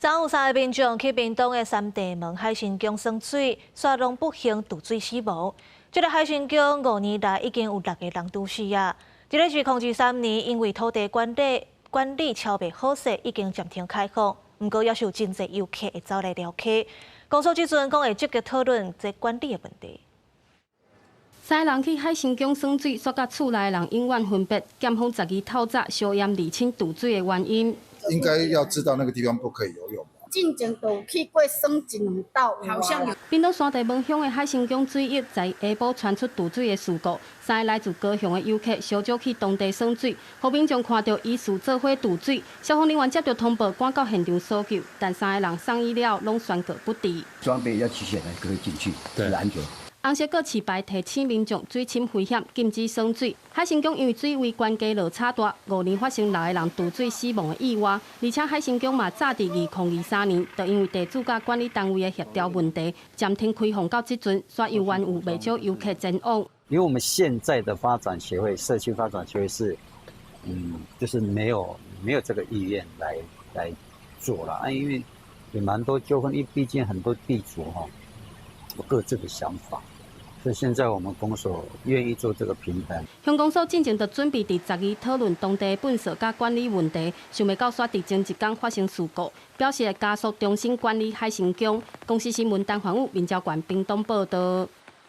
昨有三个民眾去屏東的三地門海神宮耍水，煞攏不幸墮水死亡。這个海神宮5年來已經有六個人墜死啊！這个是2023年因為土地管理超袂好勢，已經暫停開放。毋過猶是有真濟遊客會走來寮溪。公所這陣講會積極討論這管理的問題。三個人去海神宮耍水，煞佮厝內的人永遠分別。檢方12透早相驗釐清墜水的原因。應該要知道那個地方不可以游泳。進前就有去過耍一兩晝，好像有。屏東山地門鄉的海神宮水域，在下晡傳出墜水的事故。三个來自高雄的遊客小早去當地耍水，予民眾看著疑似做伙墜水，消防人員接到通報，趕到現場搜救，但三个人送醫了，攏宣告不治。裝備要齊全，可以進去，是安全。紅色告示牌提醒民眾水深危險，禁止耍水。海神宮因為水位懸低落差大，5年發生六个人墜水死亡的意外。而且海神宮嘛早佇2023年，就因為地主佮管理單位的協調問題，暫停開放到這陣，煞猶原有袂少遊客前往。因為我們現在的發展協會、社區發展協會是，就是沒有這個意願來做了啊，因為有蠻多糾紛，因為畢竟很多地主哈有各自的想法。所以現在我們公所願意做這個平衡。鄉公所進前就準備佇12討論當地糞掃佮管理問題，想袂到煞佇前一工發生事故，表示會加速重新管理海神宮。公視新聞陳環武、林昭冠屏東報道。